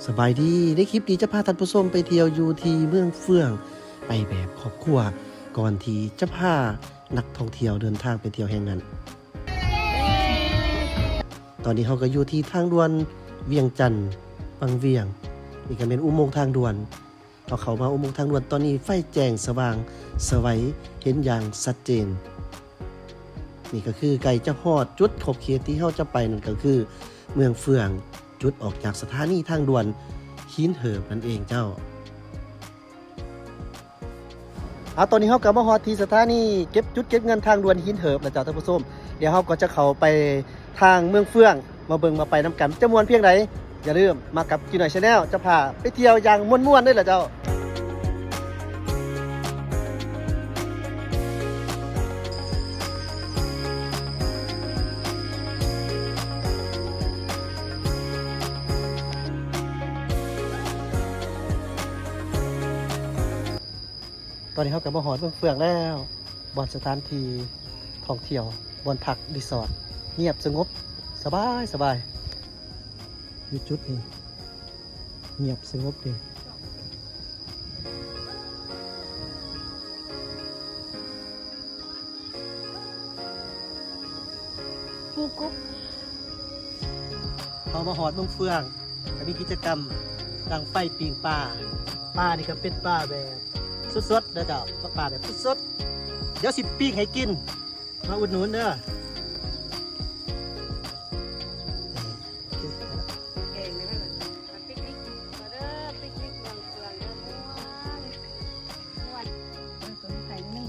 ສະບາຍດີ ໃນຄລິບນີ້ຈະພາທ່ານຜູ້ຊົມໄປທ່ຽວຢູ່ທີ່ເມືອງເຟືອງ ໄປແບບຄອບຄົວ ກ່ອນທີ່ຈະພານັກທ່ອງທ່ຽວເດີນທາງໄປທ່ຽວແຫ່ງນັ້ນ. ຕອນນີ້ເຮົາກໍຢູ່ທີ່ທາງດ່ວນວຽງຈັນ ວັງວຽງ. ນີ້ກໍແມ່ນອຸໂມງທາງດ່ວນ. ເຮົາເຂົ້າມາອຸໂມງທາງດ່ວນ ຕອນນີ້ໄຟແຈ້ງສະຫວ່າງສະໄຫວ ເຫັນຢ່າງຊັດເຈນ. ນີ້ກໍຄືໃກ້ຈະຮອດຈຸດຂອບເຂດທີ່ເຮົາຈະໄປ ນັ້ນກໍຄືເມືອງເຟືອງ ຈຸດອອກຈາກສະຖານີທາງດ່ວນຫີນເຫີບນັ້ນເອງເຈົ້າ. ເອົາ ຕອນນີ້ເຮົາກໍມາຮອດທີ່ສະຖານີເກັບ ຈຸດເກັບເງິນທາງດ່ວນຫີນເຫີບແລ້ວເຈົ້າທ່ານຜູ້ຊົມ. ດຽວເຮົາກໍຈະເຂົ້າໄປທາງເມືອງເຟືອງ ມາເບິ່ງມາໄປນຳກັນ ຈະມ່ວນພຽງໃດ. ຢ່າລືມມາກັບຈີນ້ອຍແຊນແນວ ຈະພາໄປທ່ຽວຢ່າງມ່ວນໆເດີລະເຈົ້າ. ຕອນນີ້ເຮົາກໍມາຮອດເມືອງເຟືອງແລ້ວ ບ່ອນສະຖານທີ່ທ່ອງທ່ຽວ ບ່ອນພັກຣີສອດ ງຽບສະຫງົບ ສະບາຍໆ ຢູ່ຈຸດນີ້ ງຽບສະຫງົບດີ. ເຮົາມາຮອດເມືອງເຟືອງ ກໍມີກິດຈະກຳດັງໄຟປີ້ງປາ. ປານີ້ກໍເປັນປາແບບສົດໆເດີເຈົ້າ ປາແບບສົດໆ. ດຽວຊິປີ້ງໃຫ້ກິນ ມາອຸດໜູນເດີ. ແກງໄດ້ແລ້ວ ປິກນິກ ມາເດີ ປິກນິກເມືອງເຟືອງເດີ ມ່ວນ ມ່ວນ ເອີ ຕົວນີ້ໄຂ່ໜຶ່ງ.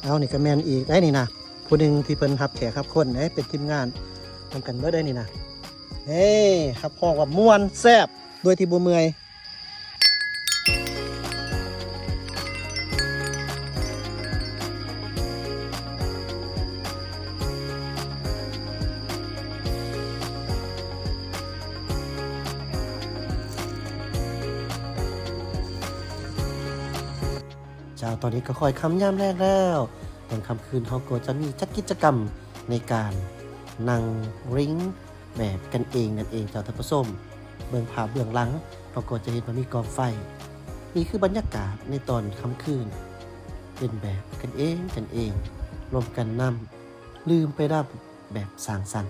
ເອົາ ນີ້ກໍແມ່ນອີກໄດ໋ນີ້ນະ ຜູ້ໜຶ່ງທີ່ເພິ່ນຮັບແຂກຮັບຄົນເດ້ ເປັນທີມງານນຳກັນເບິດໄດ໋ນີ້ນະ. ເອີ ຮັບຮອງວ່າມ່ວນແຊບ ໂດຍທີ່ບໍ່ເມື່ອຍ. ເຈົ້າ ຕອນນີ້ກໍຄ່ອຍຄ່ຳຍາມແລງແລ້ວ. ຕອນຄ່ຳຄືນເຮົາກໍຈະມີຈັດກິດຈະກຳໃນການນັ່ງລິງ ແບບກັນເອງນັ້ນເອງເຈົ້າທ່ານຜູ້ຊົມ. ເບິ່ງພາບເບື້ອງຫຼັງ ເຮົາກໍຈະເຫັນວ່າມີກອງໄຟ. ນີ້ຄືບັນຍາກາດໃນຕອນຄ່ຳຄືນ ເປັນແບບກັນເອງກັນເອງ ລົມກັນນຳ ດື່ມໄປນຳ ແບບສ້າງສັນ.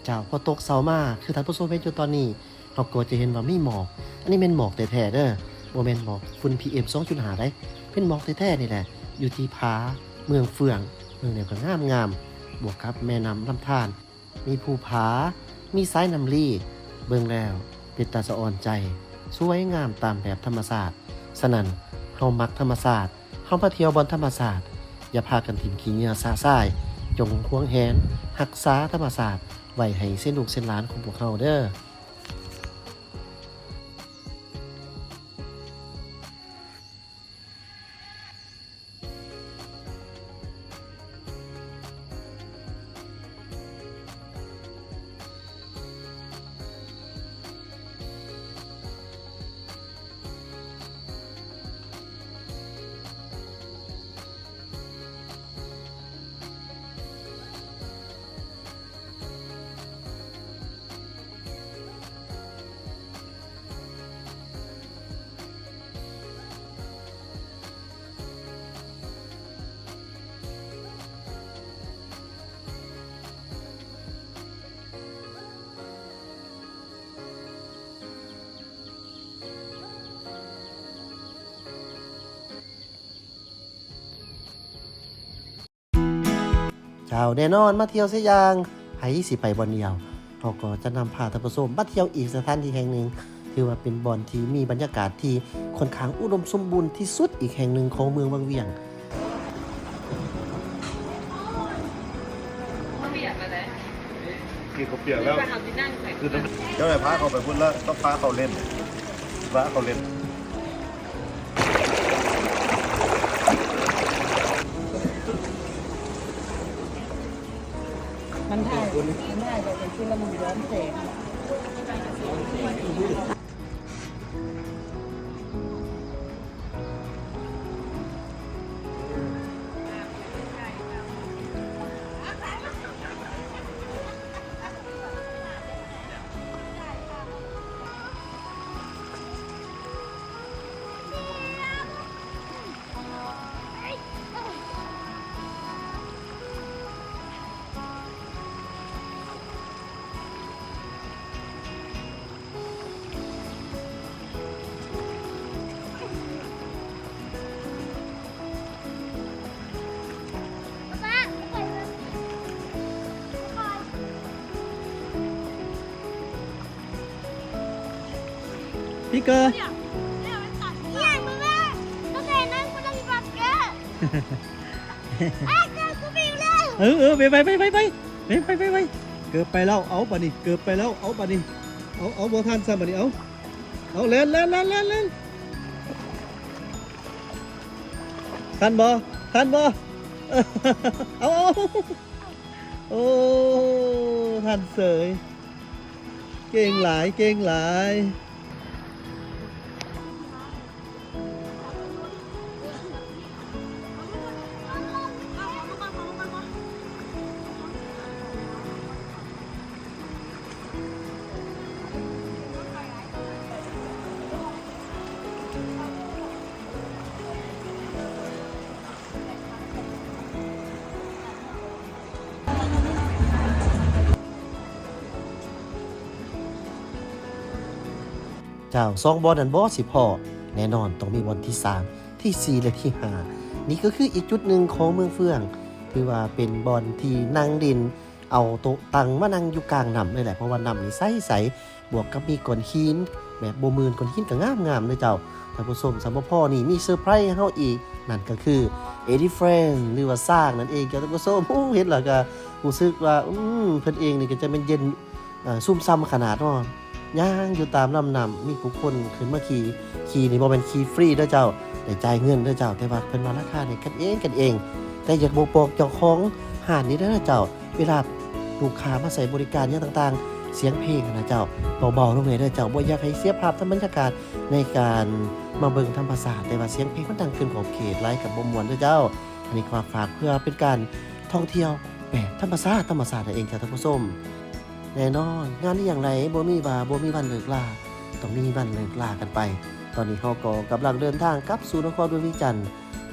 ເຈົ້າ ພໍຕົກເຊົ້າມາ ຄືທ່ານຜູ້ຊົມເຫັນຢູ່ຕອນນີ້ ເຮົາກໍຈະເຫັນວ່າມີໝອກ. ອັນນີ້ແມ່ນໝອກແທ້ໆເດີ ບໍ່ແມ່ນໝອກຝຸ່ນ ພີເອັມ ສອງຈຸດຫ້າ ໃດ໋ ເປັນໝອກແທ້ໆນີ້ແຫຼະ. ຢູ່ທີ່ຜາເມືອງເຟືອງ ເບິ່ງແລ້ວກໍງາມໆ ບວກກັບແມ່ນ້ຳລຳທານ ມີພູຜາ ມີສາຍນ້ຳລີ ເບິ່ງແລ້ວເປັນຕາສະອອນໃຈ ສວຍງາມຕາມແບບທຳມະຊາດ. ສະນັ້ນ ເຮົາມັກທຳມະຊາດ ເຮົາມາທ່ຽວບ່ອນທຳມະຊາດ ຢ່າພາກັນຖິ້ມຂີ້ເຫຍື້ອຊະຊາຍ. ຈົ່ງຫວງແຫນຮັກສາທຳມະຊາດໄວ້ໃຫ້ເຊັ່ນລູກເຊັ່ນຫຼານຂອງພວກເຮົາເດີ. ເຈົ້າ ແນ່ນອນ ມາທ່ຽວສະຢ່າງ ໃຜຊິໄປບ່ອນດຽວ ເຮົາກໍຈະນຳພາທ່ານຜູ້ຊົມມາທ່ຽວອີກສະຖານທີ່ແຫ່ງໜຶ່ງ ຖືວ່າເປັນບ່ອນທີ່ມີບັນຍາກາດທີ່ຂ້ອນຂ້າງອຸດົມສົມບູນທີ່ສຸດອີກແຫ່ງໜຶ່ງຂອງເມືອງວັງວຽງ. ກິນເຂົ້າປຽກແລ້ວ ຄື ເຈົ້າໄດ້ພາເຂົາໄປພຸ້ນລະ ຕ້ອງພາເຂົາເຫຼັ້ນ ພາເຂົາເຫຼັ້ນ. ມັນຖ່າຍ ມັນຖ່າຍແບບເປັນຈຸລະມຸນຍ້ອນແສງ. ເ Đi cơ. Đi à? Đi à, bác Tài? Đi à, bác Tài? Có thể nói con đang đi vào kìa. À, kìa, có bị lên. ເອີ ເອີ ໄປ ໄປ ໄປ ໄປ ໄປ ໄປ ໄປ ໄປ ເກີບໄປແລ້ວ ເອົາບາດນີ້ ເກີບໄປແລ້ວ ເອົາບາດນີ້ ເອົາ ເອົາ ບໍ່ທັນຊ້ຳບາດນີ້ ເອົາ ເອົາ ແລ່ນ ແລ່ນ ແລ່ນ ແລ່ນ ແລ່ນ ທັນບໍ່ ທັນບໍ່ ເອົາ ເອົາ ໂອ້ ທັນເສີຍ ເກັ່ງຫຼາຍ ເກັ່ງຫຼາຍ. ເຈົ້າ ສອງບ່ອນນັ້ນບໍ່ຊິພໍ້ ແນ່ນອນຕ້ອງມີບ່ອນທີສາມ ທີສີ່ ແລະ ທີຫ້າ. ນີ້ກໍຄືອີກຈຸດໜຶ່ງຂອງເມືອງເຟືອງ ຖືວ່າເປັນບ່ອນທີ່ນັ່ງຫຼິ້ນ ເອົາໂຕະຕັ່ງມານັ່ງຢູ່ກາງນ້ຳເລີຍແຫຼະ ເພາະວ່ານ້ຳນີ້ໃສໆ ບວກກັບມີກ້ອນຫີນແບບບໍ່ມື່ນ ກ້ອນຫີນກໍງາມໆເດີເຈົ້າທ່ານຜູ້ຊົມ. ສຳບໍ່ພໍນີ້ມີເຊີໄພຣສ໌ໃຫ້ເຮົາອີກ ນັ້ນກໍຄືເອດີເຟຣນ ຫຼືວ່າຊ້າງນັ້ນເອງເຈົ້າທ່ານຜູ້ຊົມ. ໂອ້ ເຫັນແລ້ວກໍຮູ້ສຶກວ່າ ອືມ ເພິ່ນເອງນີ້ກໍຈະແມ່ນເຢັນ ເອີ ຊຸ່ມຊ່ຳຂະໜາດເນາະ. ຍ່າງຢູ່ຕາມລຳນ້ຳ ມີຜູ້ຄົນຂຶ້ນມາຂີ່ ຂີ່ນີ້ບໍ່ແມ່ນຂີ່ຟຣີເດີເຈົ້າ ໄດ້ຈ່າຍເງິນເດີເຈົ້າ ແຕ່ວ່າເພິ່ນວ່າລາຄານີ້ກັນເອງ ກັນເອງ. ແຕ່ຢາກບອກ ບອກເຈົ້າຂອງຮ້ານນີ້ເດີເຈົ້າ ເວລາລູກຄ້າມາໃຊ້ບໍລິການຫຍັງຕ່າງໆ ສຽງເພງຫັ້ນນະເຈົ້າ ເບົາໆລົງແດ່ເດີເຈົ້າ ບໍ່ຢາກໃຫ້ເສຍພາບທຳບັນຍາກາດໃນການມາເບິ່ງທຳມະຊາດ ແຕ່ວ່າສຽງເພງມັນດັງເກີນຂອບເຂດຫຼາຍກໍບໍ່ມ່ວນເດີເຈົ້າ. ອັນນີ້ກໍຝາກເພື່ອເປັນການທ່ອງທ່ຽວແບບທຳມະຊາດ ທຳມະຊາດນັ້ນເອງເຈົ້າທ່ານຜູ້ຊົມ. ແນ່ນອນ ງານອີ່ຫຍັງໃດບໍ່ມີວ່າບໍ່ມີວັນເລີກລາ ຕ້ອງມີວັນເລີກລາກັນໄປ. ຕອນນີ້ເຮົາກໍກຳລັງເດີນທາງກັບສູ່ນະຄອນຫຼວງວຽງຈັນ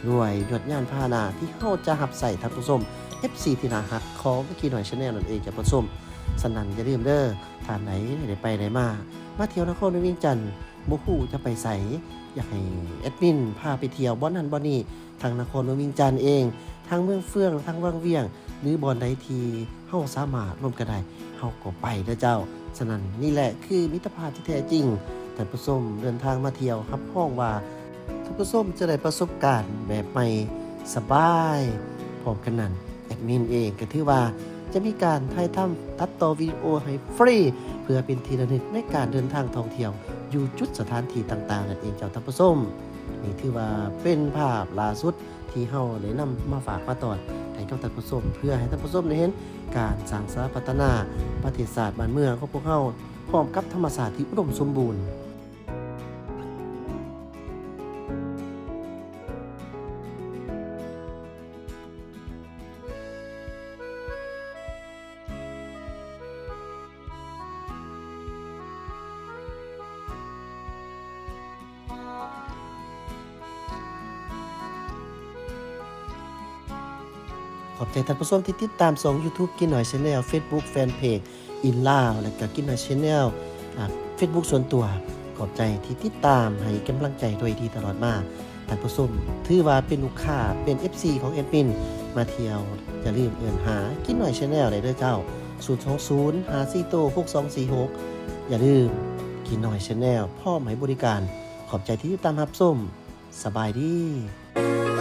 ດ້ວຍຍວດຍານພາຫະນະທີ່ເຮົາຈະຮັບໃຊ້ທ່ານຜູ້ຊົມ ເອັຟຊີ ທີ່ໜ້າຮັກຂອງກີນ້ອຍ Channel ນັ້ນເອງເຈົ້າທ່ານຜູ້ຊົມ. ສະນັ້ນຢ່າລືມເດີ ທ່ານໃດໄດ້ໄປໄດ້ມາ ມາທ່ຽວນະຄອນຫຼວງວຽງຈັນ ບໍ່ຮູ້ຈະໄປໃສ ຢາກໃຫ້ແອດມິນພາໄປທ່ຽວບ່ອນນັ້ນບ່ອນນີ້ ທັງນະຄອນຫຼວງວຽງຈັນເອງ ທັງເມືອງເຟືອງ ທັງວັງວຽງ ຫຼືບ່ອນໃດທີ່ເຮົາສາມາດລວມກັນໄດ້ ເຮົາກໍໄປເດີເຈົ້າ. ສະນັ້ນ ນີ້ແຫຼະຄືມິດຕະພາບທີ່ແທ້ຈິງ. ທ່ານຜູ້ຊົມເດີນທາງມາທ່ຽວ ຮັບຮອງວ່າທ່ານຜູ້ຊົມຈະໄດ້ປະສົບການແບບໃໝ່ສະບາຍ. ພ້ອມກັນນັ້ນ ແອດມິນເອງກໍຖືວ່າຈະມີການຖ່າຍທຳຕັດຕໍ່ວິດີໂອໃຫ້ຟຣີ ເພື່ອເປັນທີ່ລະນຶກໃນການເດີນທາງທ່ອງທ່ຽວຢູ່ຈຸດສະຖານທີ່ຕ່າງໆນັ້ນເອງເຈົ້າທ່ານຜູ້ຊົມ. ນີ້ຖືວ່າເປັນພາບລ່າສຸດ ທີ່ເຮົາໄດ້ນຳມາຝາກມາຕ້ອນໃຫ້ກັບທ່ານຜູ້ຊົມ ເພື່ອໃຫ້ທ່ານຜູ້ຊົມໄດ້ເຫັນການສ້າງສາພັດທະນາປະເທດຊາດບ້ານເມືອງຂອງພວກເຮົາ ພ້ອມກັບທຳມະຊາດທີ່ອຸດົມສົມບູນ. ຂອບໃຈທ່ານຜູ້ຊົມທີ່ຕິດຕາມຊ່ອງ YouTube ກິນໜ້ອຍ Channel, Facebook Fanpage In Lao ແລະກະກິນໜ້ອຍ Channel ອາ Facebook ສ່ວນຕົວ. ຂອບໃຈທີ່ຕິດຕາມໃຫ້ກຳລັງໃຈໂດຍດີຕະຫຼອດມາ. ທ່ານຜູ້ຊົມຖືວ່າເປັນລູກຄ້າ ເປັນ ເອັຟຊີ ຂອງແອດມິນ ມາທ່ຽວຢ່າລືມເອີ້ນຫາກິນໜ້ອຍ Channel ໄດ້ເດີເຈົ້າ ສູນສອງສູນ ຫ້າສີ່ໂຕ ຫົກສອງສີ່ຫົກ. ຢ່າລືມ ກິນໜ້ອຍ Channel ພ້ອມໃຫ້ບໍລິການ. ຂອບໃຈທີ່ຕິດຕາມຮັບຊົມ. ສະບາຍດີ.